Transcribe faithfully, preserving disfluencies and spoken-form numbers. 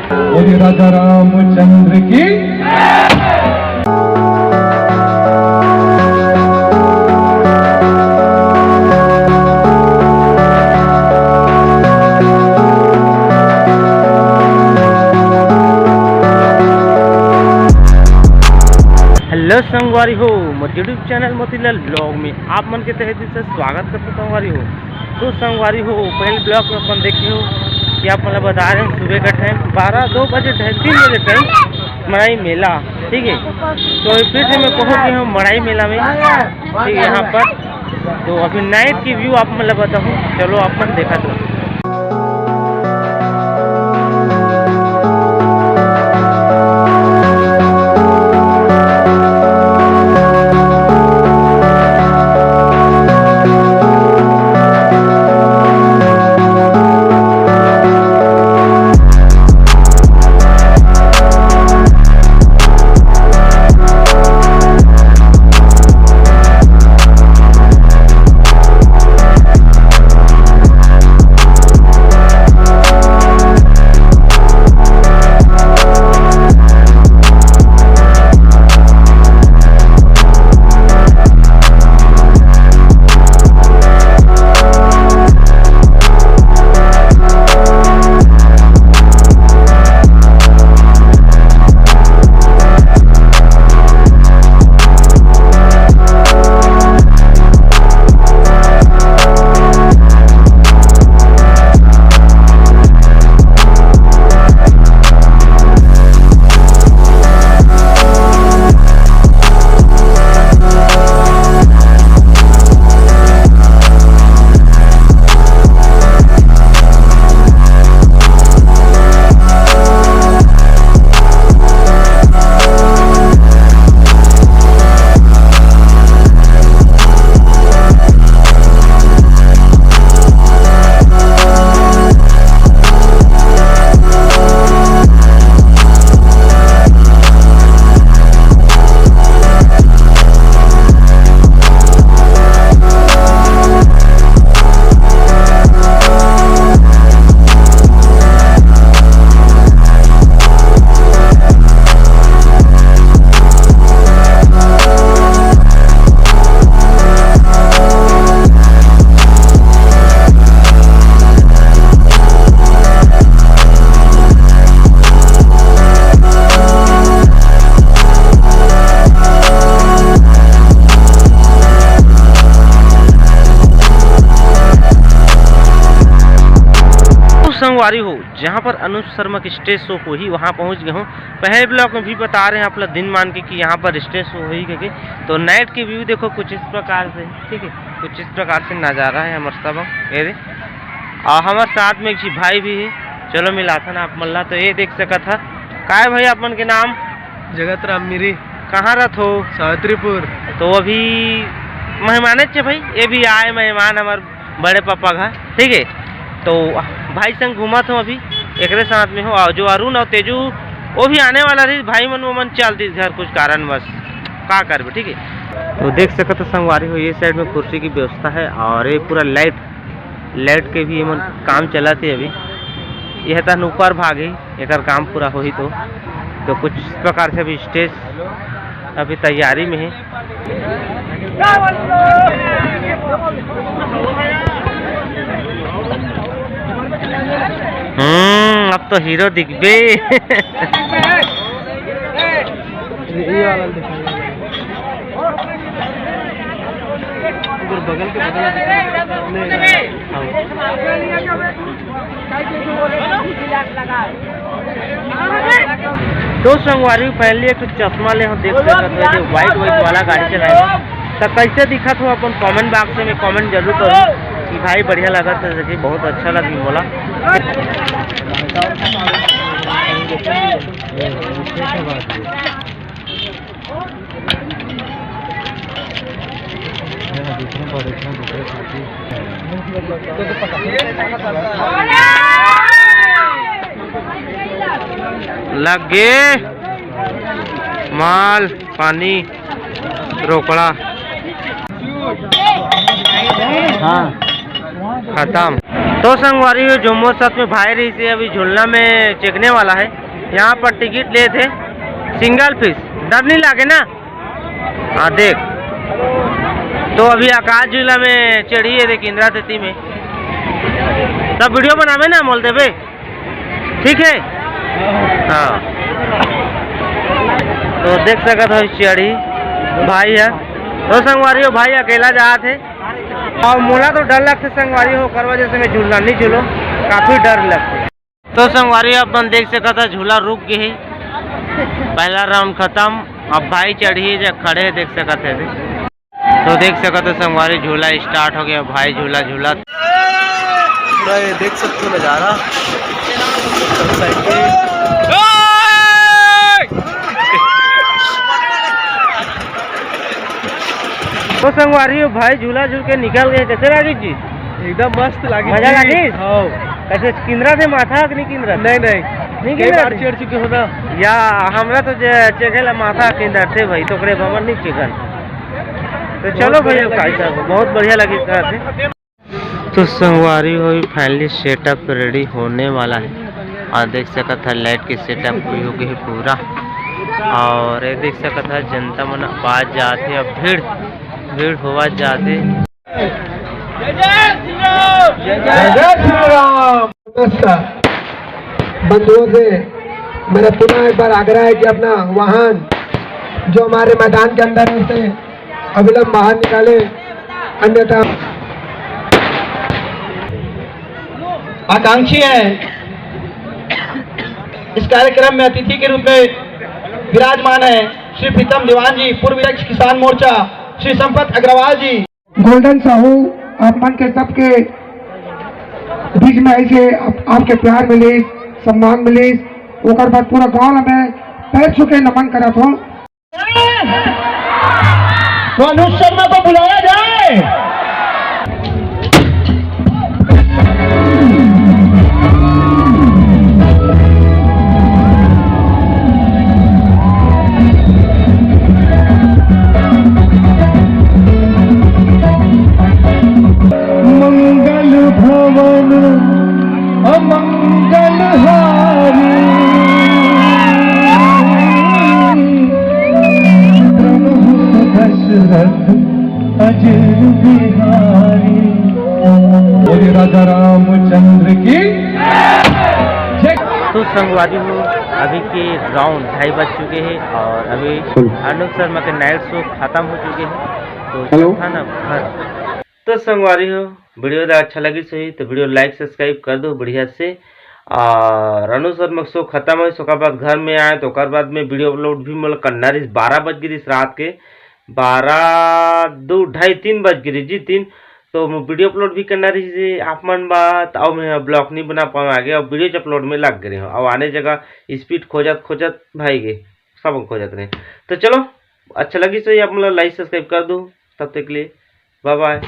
बोलिए राजा रामचंद्र की। Hello संगवारी हो, मोर YouTube channel मोतीलाल vlog में आप मन के तहे दिल से स्वागत करथों संगवारी हो। तो संगवारी हो, पहले vlog में अपन देखे हो कि आप मन ला बता रहे हैं सुबह का time बारह, दो बजे time, तीन बजे time मड़ई मेला, ठीक है। तो फिर से मैं पहुंच गया हूँ मड़ई मेला में, ठीक है, यहाँ पर। तो अभी night की view आप मन ला बताऊँ, चलो आप मन देखा तो। संगवारी हो, जहाँ पर अनुज शर्मा के stage show होही, वहाँ पहुँच गए हूँ। पहले vlog में भी बता रहे हैं आप लोग दिन मान के कि यहाँ पर stage show होही करके। तो night की view देखो कुछ इस प्रकार से, ठीक है, कुछ इस प्रकार से नज़ारा है हमर सब। ये दे, और हमर साथ में एक झी भाई भी है, चलो मिलाथन आप मन ला। तो ये देख सकत हा, काय भाई आप मन के नाम? जगत राम मिरी। कहाँ रहत हो? सावित्रीपुर। तो अभी मेहमाने च भाई, ये भी आए मेहमान हमर बड़े पापा घर, ठीक है। तो भाई संग घूमत हो अभी, एकरे साथ में हो, और जो अरुण और तेजू वो भी आने वाला रही, भाई मन वो मन चल दिस घर कुछ कारणवश, का करबे, ठीक है। तो देख सकत हो संगवारी हो, ये side में कुर्सी की व्यवस्था है और ये पूरा light, light के भी एमन काम चलत हे अभी। यह तहन ऊपर भाग ही, एकर काम पूरा होही तो, तो कुछ इस प्रकार से अभी stage अभी तैयारी में है। हम्म, अब तो hero दिखबे। ये, ये वाला दिखाइए। उधर बगल के बगल में दिखाइए। नहीं, नहीं, हाँ। तो संगवारी, पहले एक ठो चश्मा ले हो, देख सकत हो, जो white white वाला गाड़ी चलाए हो, तो कैसे दिखत हो अपन comment box में comment जरूर करो कि भाई बढ़िया लगत है कि बहुत अच्छा लगी मोला। लग गे माल पानी रोकड़ा। हाँ। खत्म। तो संगवारी हो, जो मोर साथ में भाई रहिस हे, अभी झूलना में चघने वाला है। यहाँ पर टिकट लेथे, सिंगल फीस, डर नहीं लागे ना? हाँ देख, तो अभी आकाश झूला में चढ़ी है, देख इंदिरा देती में। तब वीडियो बनावे ना, मोल देबे, ठीक है? हाँ, तो देख सकत हो, चढ़ी भाई है। तो संगवारी हो, भाई अकेला जात है। अउ मोला तो डर लगथे संगवारी हो, ओकर वजह से मैं झूलना नहीं झूलो, काफी डर लगथे। तो संगवारी हो, अपन देख सकत ह, झूला रुक गे हे, पहला राउंड खत्म। अब भाई चढ़ी जे खड़े हे, देख सकत हे। तो देख सकत हो संगवारी, झूला स्टार्ट हो गया, भाई झूला झूला। पूरा ये देख सकते हो नज़ारा। तो संगवारी हो, भाई झूला झूल के निकल गए, कैसे लागी जी? एकदम मस्त लागी मजा जी। लागी? हाँ। कैसे किंदरा थे माथा कि नहीं किंदरा? नहीं, नहीं। नहीं कई किंदरा बार थे? चढ़ चुके हो ना। या हमरा तो जे चघेला माथा किंदर थे भाई, तो ओकरे बमन नहीं चघन। तो चलो बहुत भाई, बढ़िया लगी। भाई साहब, बहुत बढ़िया लगी सर। तो संगवारी हो, फाइनली सेटअप रेडी होने वाला है। और देख सकत है, लाइट के सेटअप भी हो गए पूरा। और ये देख सकत है, जनता मन आवाज जात है, अब भीड़, भीड़ होवा जात है। जय जय श्री राम। नमस्कार। बंधुओं से मेरा पुनः एक बार आग्रह है कि अपना वाहन जो हमारे मैदान के अंदर है, उसे अविलंब बाहर निकालें, अन्यथा आकांक्षी हैं। इस कार्यक्रम में अतिथि के रूप में विराजमान है श्री प्रीतम दीवान जी, पूर्व अध्यक्ष किसान मोर्चा, श्री संपत अग्रवाल जी। गोल्डन साहू, आप मन के सबके बीच में ऐसे आप, आपके प्यार मिले, सम्मान मिले, ओकर बाद पूरा गांव में पैर छू के नमन करत हो। तो अनुज शर्मा को बुलाया जाए। मंगल भवन अमंगल हारी, प्रभु दशरथ अजर बिहारी। बोलिए राजा रामचंद्र की जय। तो संगवारी हो, अभी के राउंड ढाई बज चुके हैं और अभी अनुज शर्मा के नाइट शो खत्म हो चुके हैं। तो हेलो। चलथन अब घर। तो संगवारी हो, वीडियो ला अच्छा लगिस होही तो वीडियो लाइक सब्सक्राइब कर दो बढ़िया से। और अनुज शर्मा के शो खत्म होइस, ओकर बाद घर में आए तो ओकर बाद में वीडियो अपलोड भी मोला करना रहिस, बारह बज गे रहिस रात के, बारह, दो, ढाई, तीन बज गे रहिस जी, तीन। तो मैं वीडियो अपलोड भी करना रहिस जी आप मन बात, और मैं ब्लॉग नहीं बना पाऊँ आगे, और वीडियो अपलोड में लग गए हूँ, और आने जगह स्पीड खोजत खोजत भाई गए, सब खोजत रहे। तो चलो, अच्छा लगिस होही आप मन ला लाइक सब्सक्राइब कर दो, तब तक के लिए बाय बाय।